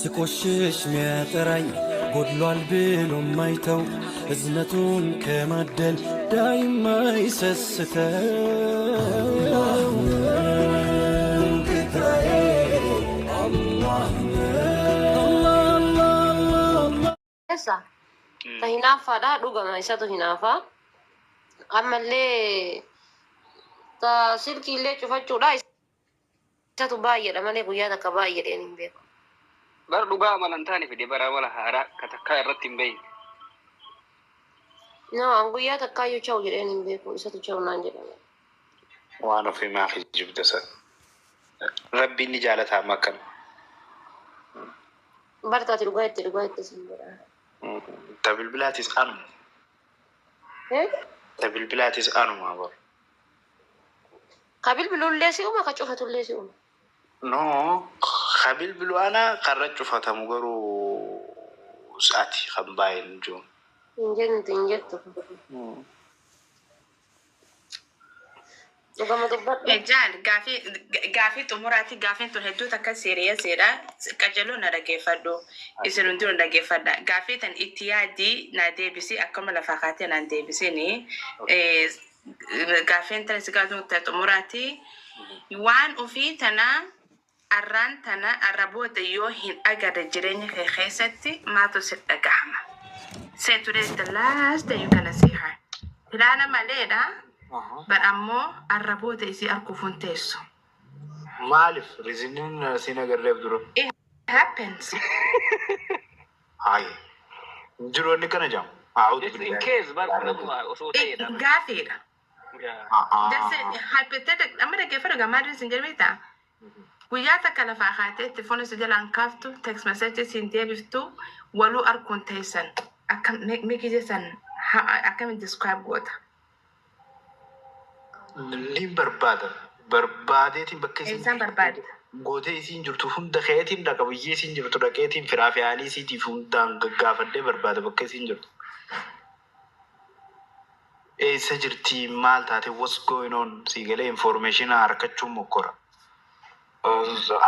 ስቆሽሽ ሚያጠራኝ ጎድሏል ብሎ ማይተው እዝነቱን ከማደል ዳይማ ይሰስተው ጌታዬ አላህ ነው። Keessa ta hinaaffaadha dhugama isatu hinaafaa. Ammallee ta silkiillee cufachuudha isatu baay'eedha malee guyyaa takka baay'eedheen hin beeku. Bara dhugaa amalan taane fide bara amala haaraa ka takkaa irratti hin beekne. No, an guyyaa takkaayyuu cha'u jedheen hin beeku isatu cha'u naan jedhama. Waan ofii maa kijibda san. Rabbiin ni jaalata amma akkana. Bartaati dhugaa itti dhugaa itti sin jedha. Ta bilbilaatis anuma. Eh? Ta bilbilaatis anuma bar. Ka bilbilullee si uuma ka cufatullee si uuma. No, ka bilbilu ana karra cufatamu garuu ati kan baay'een jiru. Hin jettu hin jettu. Dhugama dubbadhu. Jaal gaafii xumuraati. Gaafiin tun hedduu takka seriousiidha. Qajeeloo na dhaggeeffadhu. Isin hundinuu na dhaggeeffadha. Gaafii tan itti yaadii na deebisi akkuma lafaa kaatee naan deebisini. Gaafiin tan si gaafatu ta xumuraati. Waan ofii tana arraan tana arra booda yoo hin agarre jireenya kee keessatti maaltu si dhagahama? Say today is the last day you gonna see her. Filaana maleedha. But ammoo arra booda isii arguuf hin teessu. Maaliif reasoniin siin agarreef dura? It happens. Hayi. Jiru inni kana jedhamu. A'uudhu Just in billahi. case bar kun osoo ta'eedha. Gaafiidha. Just hypothetical. Amma dhaggeeffadhu gamaa sin jedhamita. Guyyaa takka lafaa kaatee telefoona si jalaan kaaftu, text message siin deebiftu, waluu arguun teessan. Akkam mee san akkamiin describe goota? Niin barbaada. Barbaadeetiin bakka isiin Eessaan barbaadda? Gootee isiin jirtu hunda keetiin dhaqa, biyyee isiin jirtu dhaqeetiin firaa fi haalii isiitiif hundaan gaggaafadhee barbaada bakka isiin jirtu. Eessa jirti, maal taate, what's going on, sii galee information harkachuun mokkora.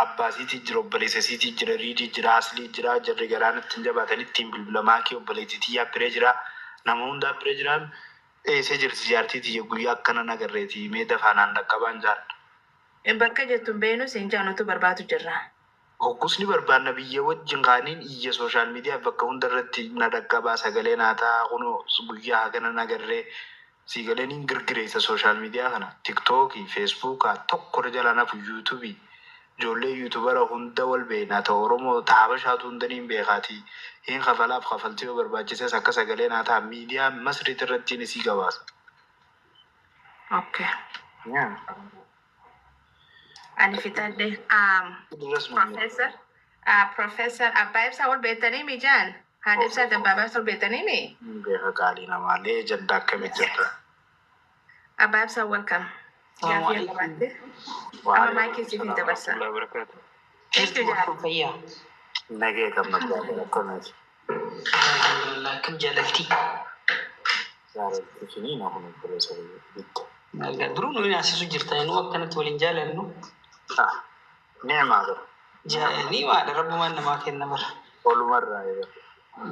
Abbaa isiitii jira, obboleessa isiitii jira, riidii jira, aslii jira, jarri garaan ittiin jabaatan ittiin bilbila maakii obboleettii tiyyaa biree jira, nama hundaa biree jira. Eessa jirti jaartii tiyya, guyyaa akkana nagarreeti, mee dafaa naan dhaqqabaan jaan. Bakka jettu hin beeknu siin jaanutu barbaadu jirra. Hoggus ni barbaanna biyya wajjin kaaniin iyya social media bakka hunda irratti na dhaqqabaa, sagalee naa ta'a, kunoo guyyaa hagana nagarree, sii galee niin girgireessa social media kana, TikTokii, Facebookaa tokko irra jalaan hafu, YouTubeii, ijoollee youtubera hunda wal beeknaa, ta Oromoo ta Habashaatu hunda niin beekaati, hin kafalaaf kafaltii yoo barbaachises akka sagalee naa ta'a miidiyaa masriit irrattiin isii gabaasa. Okay. Ani fixadhe. Duras nu Professor. Professor Abbaa Ibsaa wal beektanii mi jaan? Haadha Ibsaa abbaa Ibsaa wal beektanii mi? Beeka, qaalii namaallee jadda akkamii jirta? Abbaa Ibsaa, welcome. Gaafii yoo qabaatte. Amma maayikii siif hin dabarsa. Warahmatullahi wabarakatuh. Thank you, Jaal. Fayyaa. Nagee qabna, gaarii akkamiiti? Alhamdulillah, akkam jaalalti? Jaalalti finiina kun obboleessa bitta. Duruu nu naasisu jirta, nu akkanatti waliin jaalannu. Ni'maa bara. Ni maadha, rabbumaan namaa kenna bara. Olumarraa eega.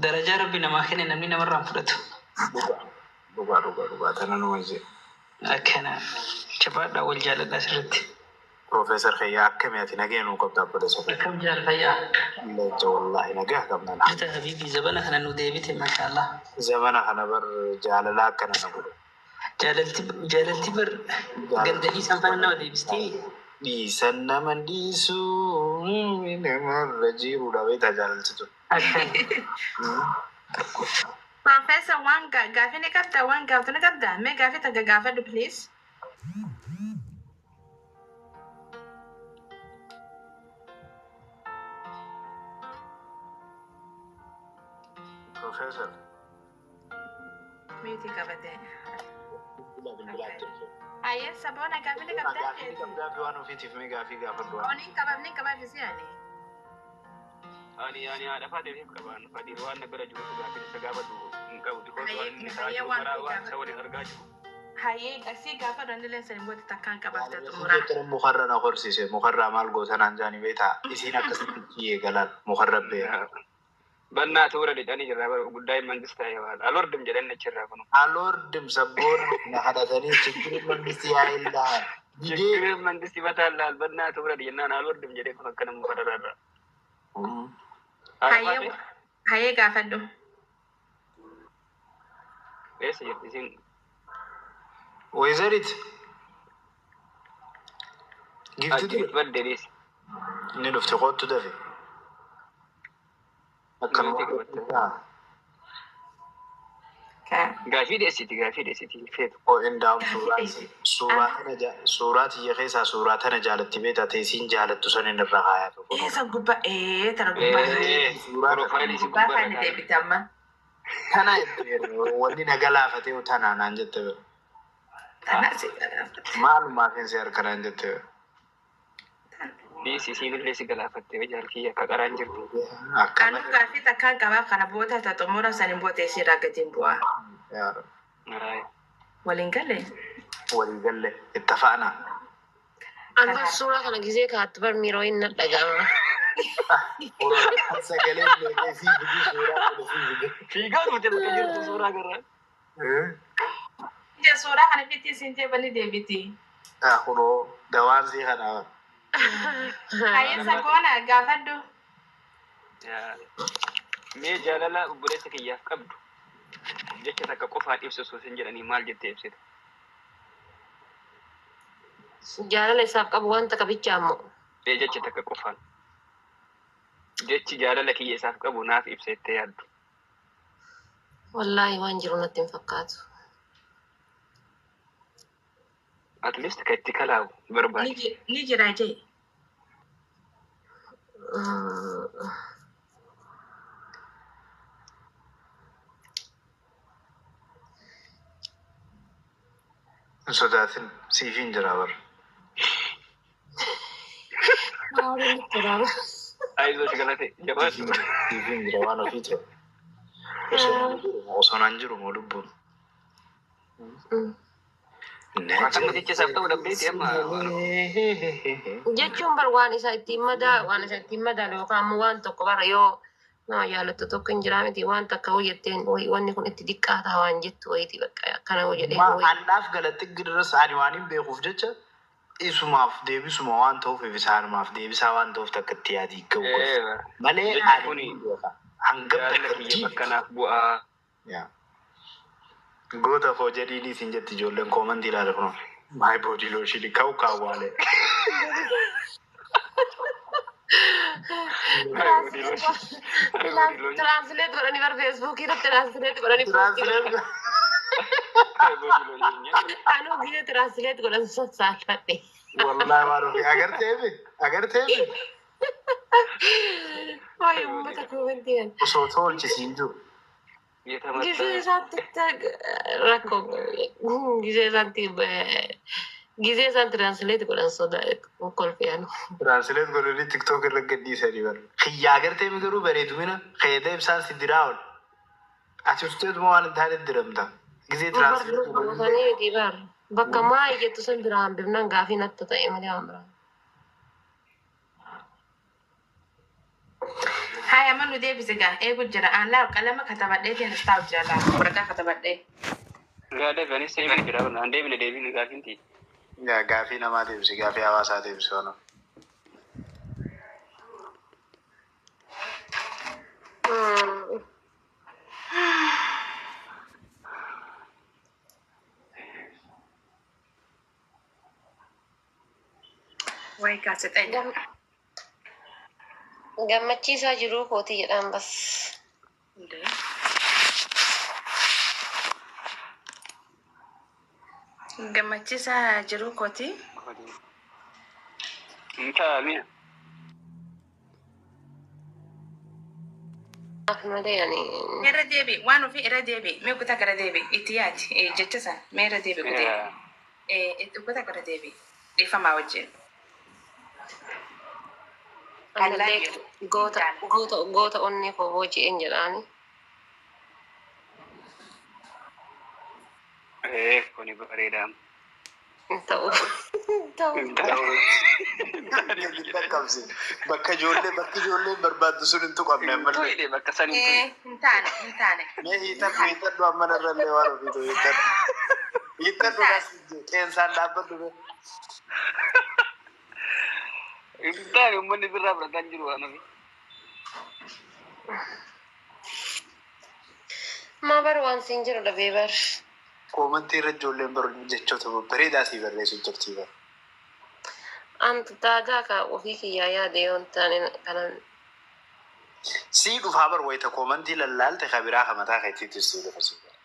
Darajaa rabbi namaa kenne namni namarraa hin fudhatu. Dhugaa dhugaa dhugaa dhugaa tana numa jee. Akkana jabaadhaa, wal jaaladhaa sirriitti. Profeesar Kayyaa, akkamii ati, nagee nuu qabda obboleessa kee? Akkam jaal, fayyaa? Leenca, wallaahi nagaa qabna. Jirta habiibi, zabana kana nu deebite, maashaallah. Zamana kana bar jaalala akkana na godhe. Jaalalti jaalalti bar ganda dhiisan fana nama deebistii. Dhiisan nama dhiisu namarra jiruudha beektaa jaalalti tun. Akkan. Professor, waan gaafii ni qabda, waan gaafatu ni qabda. Mee gaafii takka gaafadhu, please. Professor. Mute qabate. Bilbila bilbilaatti. Ayyee, saboona gaafii ni qabdaa? Gaafii ni qabdaa fi waan ofiitiif mee gaafii gaafadhu waan. Oni qabamni qabaafisi ani. Ani haadha faateef qabaan fadhiin waan na bira jiruuf gaafii isa gaafadhu hin qabu. Because waan inni ta'aa Hayyee jiru waan maraa ofii waan isa gaafadhu. waliin argaa jiru. Hayyee asii gaafa dandileen sani booda takkaan qabaaf xumuraa. Jechuun mukarra na horsiise, mukarraa maal goota naan jaanii beektaa? Isiin akkasitti ciyyee galaan mukarra beeka. Bannaa toora jedhanii jirra guddaa mangistaa yoo alordim jedhan achirraa kunu. Alordim sabboon na kadhatanii ችግር መንግስት ያይልሃል ጊዜ ችግር መንግስት ይፈታልሃል bannaa toora jennaan alordim jedhee kun akkana mukarra. Hayyee hayyee gaafadhu. Eessa jirti isiin? ወይዘሪት giftitu Ajjiit badde deesi. inni dhufte kottu dafe. Nuti qabatte. Gaafii dhiyeessiti, gaafii dhiyeessiti feetu. Indaam suuraa tana, suuraa tiyya keessaa suuraa tana jaalatti beektaa ta'e isiin jaalattu san inni irra kaayaa tokko. Eessa gubbaa tana gubbaa. Suuraa Profaayilii si Gubbaa gubbaa faana deebite amma. Tana wanni na galaafatee tana naan jette bira. Tana si galaafate. Maalumaa fi harka naan jette bira. Dhiisi, isiinillee si galaafatte jaalkii akka qaraan jirtu. Akka Anu gaaffii takkaan qabaa kana booda ta xumura saniin booda isiirraa gadi hin bu'aa. Waliin galee. Walii galle itti faana. An bar suuraa kana gisee kaattu bar miiroo hin dhaga'ama. Sagalee beekee sii fidi, suuraa kana sii fidi. Fiigaa dhufte bakka jirtu suuraa garraa. Ija suuraa kana fitti isiin jeebanii deebiti. Kunoo dawaan sii kana. Hayyee sagoona gaafadhu. Mee jaalala obboleessa kiyyaaf qabdu jecha takka qofaan ibsu osoo isin jedhanii maal jettee ibsita? Jaalala isaaf qabu wanta qabicha ammoo. Mee jecha takka qofaan. Jechi jaalala kiyya isaaf qabu naaf ibsa jettee yaaddu. Wallaahi waan jiru natti hin fakkaatu. At least ka itti kalaawu barbaade. Ni jira jee. Hin sodaatin, siif hin jira bara. Maaliin itti waraaba? Ayizosh galate jabaadhu. Siif hin jira waan ofii ta'e. Osoo naan jiru moo lubbuun. Akkuma jecha isaaf ta'u dhabdeeti amma. Jechuun bar waan isa ittiin madaa waan isa ittiin madaalu yookaan ammoo waan tokko bara yoo nama jaalattu tokko hin jiraa miti, waan takka hoo jetteen wanni kun itti xiqqaataa waan jettu wayiiti, bakka akkana hoo jedhee wayi. Annaaf galatti gidiras ani waan hin beekuuf jecha isumaaf deebisuma waan ta'uuf, isaanumaaf deebisaa waan ta'uuf takka itti yaadii ga'u malee Jechi ani kuni hin beeka. Hangam jaalala takka kiyya bakka naaf bu'aa. Yaa. Goota koo jedhiin isin jetti ijoolleen koomantii ilaala kun. My body lotion ka'u kaawwaale. Translate godhanii bar Feesbuukii irratti translate godhanii poostii godhanii. Anuu gisee translate godhan sassaafadhe. Wallahi waan ofii agarteemi agarteemi. Waayee uummata koomantii kan. Osoo tolchisiin jiru. Gisee isaatti rakkoo gisee isaatti gisee isaan translate godhan soda kolfiyanu. Translate godhanii TikTok irra gadhiisanii bara. Kiyyaa agarteemi garuu bareedumina keetee ibsaan si diraa ol. Ati ufteetuma waan hin taane diramta. Gisee translate godhanii. Miti bar bakka maa jettu san biraa hambifnaan gaafii natti ta'e malee waan biraa. Haya amma nu deebise gaa eegu jira aan laa qalama katabadheetiin istaa'u jira laa waraqaa katabadhee. Gaadha anis deebine jira an deebine deebine gaafiinti. Yaa gaafii namaa deebisi, gaafii hawaasaa deebisi waan. Wayi gaazexeenya. Gammachiisaa jiruu kooti jedhaan bas. Gammachiisaa jiruu kooti. Intaa mi'a. Malee ani. Irra deebi waan ofii irra deebi mee kutaa gara deebi itti yaadi jecha san mee irra deebi kutee itti kutaa gara deebi dhiifamaa wajjin. Ammallee goota goota goota onnee koo booji'een jedhaani. Ee, kuni bareedaa. Hin ta'u. Hin ta'u. Hin ta'u. Gadi dhaqqabsi. Bakka ijoollee bakki ijoolleen barbaaddu sun hin tuqamne Hin ammallee. tuqne bakka san hin tuqne. Ee, hin taane, hin taane. Mee hiixadhu hiixadhu amma narrallee waan ofiitu hiixadhu. Hiixadhu nas qeensaan dhaabbadhu mee. Hin taane uummanni birraa fudhataa hin jiru waan ofii. Maa bar waan siin jiru dhabee bar. Koomantii irra ijoolleen baru jechoota babbareedaa sii barreessu jirti bara. Antu daadaa ka ofii kiyyaa yaade yoo hin taane kanan Sii dhufaa bar wayita koomantii lallaalte ka biraa ka mataa keetiitti sii dhufa sii bara.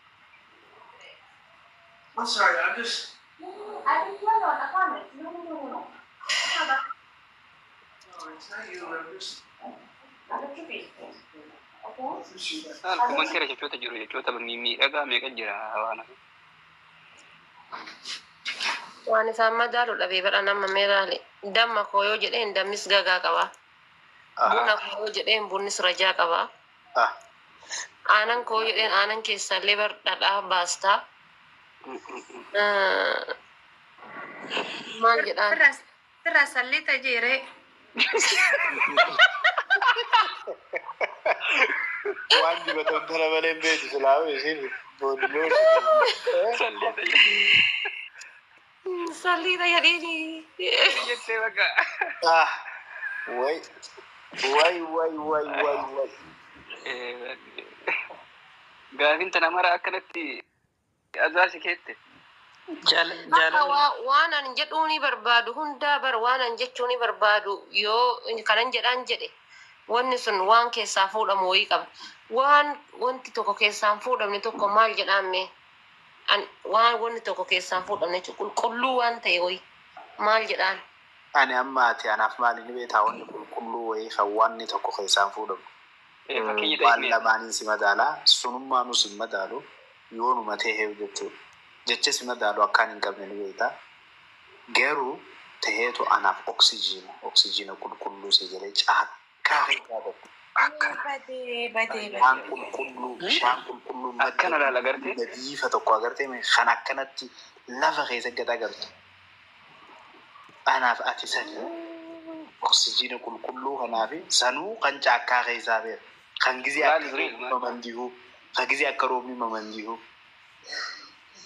I'm sorry, I'm just. No, it's not you. I'm just. Maal koomantii irra jechoota jiru jechoota mimmiidhagaa meeqa jira waan ofii. Waan isaan madaalu dhabee bara nama meeraale. Damma koo yoo jedheen dammis gagaa qaba. Buna koo yoo jedheen bunnis rajaa qaba. Aanan koo yoo jedheen aanan keessaallee bar dhadhaa baastaa. Maal jedhaan? Sirraa salliita jeeree. Waan dibatan tana malee hin beektu silaa isiin boodiloo. Salliita Salliita jedheeni. jettee bakka. Ah, way, way, way, way, way, way. Gaafin tana mara akkanatti azaasi keette. Akka Jaalala waan an jedhuu ni barbaadu hundaa bar waan an jechuu ni barbaadu yoo kanan jedhaan jedhe wanni sun waan keessaa fuudhamu wayii qaba. Waan wanti tokko keessaan fuudhamne tokko maal jedhaan mee? An waan wanni tokko keessaan fuudhamne jechuun qulqulluu waan ta'e wayii maal jedhaan? Ani amma ati anaaf maali ni beektaa wanni qulqulluu wayii kan wanni tokko keessaan fuudhamu. Fakkeenya Waan ta'e lamaaniin si madaalaa sunummaanuu si madaalu yoonuma ta'eef jechuudha. Jecha si madaalu akkaan hin qabne ni beektaa. Garuu ta'eetu anaaf oksijiina oksijiina qulqulluu si jedhee caakkaa keessaa tokko. Badee, badee, Bishaan badee. qulqulluu bishaan qulqulluu Akkana laala agartee. nadiifa tokko agartee kan akkanatti lafa keessa gad agartu. Anaaf ati sanii oksijiina qulqulluu kanaafi sanuu kan caakkaa keessaa beera. Kan gizee Maal akka Israel roobni maal? mamandihu kan gizee akka roobni mamandihu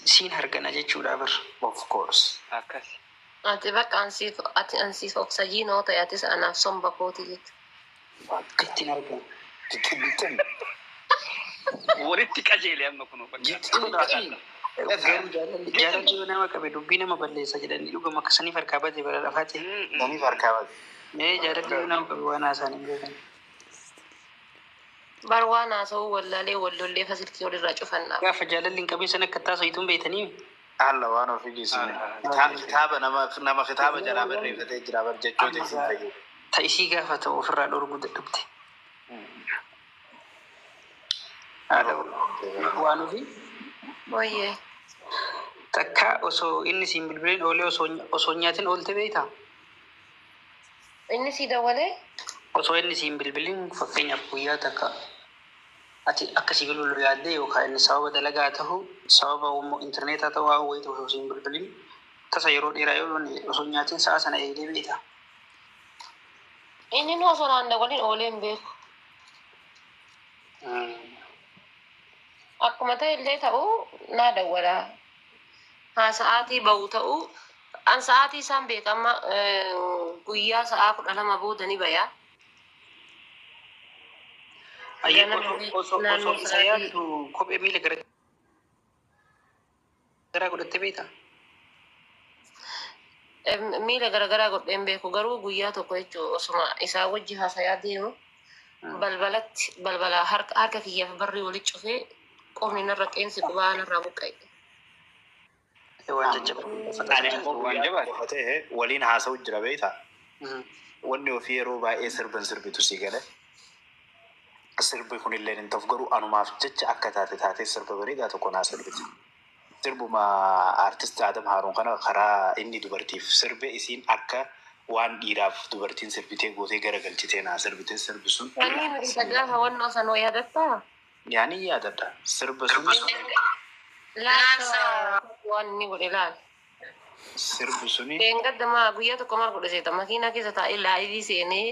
siin hargana jechuudha bar. of course. Akkas. Ati bakka ansiif ati ansiif oksajiinoo ta'e atis anaaf somba kooti jechuudha. Ittiin argama. Gixxim. Walitti qajeele amma kun bakka. Gixxim. Garuu jaalalli jaalalli yoo nama qabe dubbii nama balleessa jedhanii dhugama akkasaniif harkaa bade bara lafaa ta'e. Saniif harkaa bade. Mee jaalalli yoo nama qabe waan haasaan hin beekan. Bar waan haasa'uu wallaalee wallollee fasilkii walirraa cufannaa. Gaafa jaalalli hin qabin sana akka taasisu beektanii. Alla waan ofii geessine. Kitaaba nama nama kitaaba jalaa barreeffatee jira bar jechoota isin fayyadu. Ta'isii gaafa ta'u ofirraa dhorguu dadhabde. Haadha waan ofii Wayyee. takka osoo inni siin bilbileen oolee osoo hin nyaatin oolte beektaa? Inni si dawwalee? Osoo inni siin bilbilin fakkeenyaaf guyyaa takka ati akka si bilbilu yaaddee yookaan inni sababa dalagaa ta'u sababa immoo intarneetaa ta'u waa wayii ta'u osoo siin bilbilin tasa yeroo dheeraa yoo inni osoo hin nyaatin sa'a sana eegdee beektaa? Inni nu osoo naan dawwalin oolee hin beeku. Akkuma ta'e illee ta'u naa dawwala. Haa sa'aatii bahu ta'u an sa'aatii isaan beeka amma guyyaa sa'aa 12 booda ni baya. Ayyee Ganama osoo naannoo osoo isa sa'aatii yaaddu kophee miila gara garaa godhattee beektaa? Miila garagaraa godheen beeku garuu guyyaa tokko jechuun osuma isaa wajji haasayaa deemu balbalatti balbala harka harka kiyyaaf barri walitti cufee qofni narra qeensi qubaa narraa buqqa'e. Waan jajjaba. Ani ammoo Waan guyyaa jabaate. qofa ta'e waliin haasa'u jira beektaa. Wanni ofii yeroo baay'ee sirban sirbitu si gale. Sirbi kunillee hin ta'u garuu anumaaf jecha akka taate taatee sirba bareedaa tokko naa sirbiti. Sirbuma artist Adam Haaruun kana karaa inni dubartiif sirbe isiin akka waan dhiiraaf dubartiin sirbitee gootee garagalchitee naa sirbitee sirbi sun. Sanii nuti isa gaafa wannoo sanoo yaadattaa? Yaani yaadadha. Sirba sun Laasa. Waan inni godhe laal. Sirbi suni Dheengadda maa guyyaa tokko maal godhe seeta makiinaa keessa taa'ee live seenee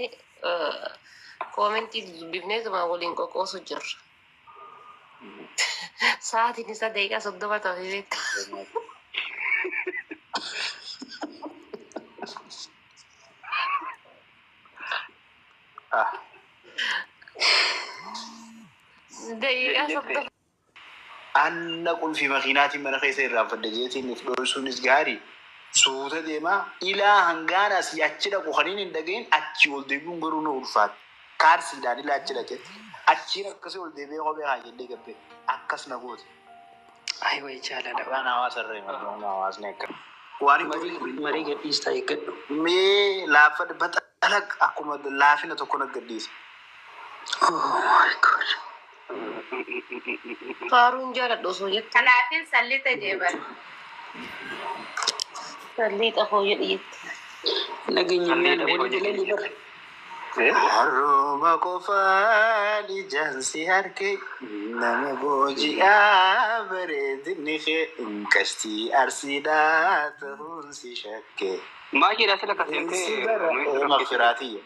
comment dubbifneetuma waliin qoqqoosu jirra. Sa'aatiin isaa daqiiqaa 30 ta'e beekta. Ah. Daqiiqaa 30. Anna qulfii makiinaatiin mana keessa irraanfadhe jeetiin if dho'isuunis gaarii. Suuta deemaa ilaa hangaan asii achi dhaqu kaniin hin dhagahin, achi ol deebi'uun garuu na ulfaata. Kaarsiidhaan ilaa achi dhaqe. Achiin akkasii ol deebi'ee kophee haa jennee gabbe akkas na goote. Ayi wayi jaalala. Waan hawaasa irra hima hawaasni akka. Waan hin Marii marii gadhiistaa eeggadhu. Mee laaffadhe baxalaq akkuma laafina tokko na gadhiise. Oh my God. Faaruun jaaladhu osoo jettu. Kanaafin sallita jeeban. Sallii xafoo jedhi jetti. Nageenya miidha walii galanii bara. Haruma qofaan ijaan si harke, nama booji'aa bareedinni kee, qashtii arsiidhaa ta'uun si shakke. Maal jedhaa sila Si kaseentee bara maqfiraatiyya.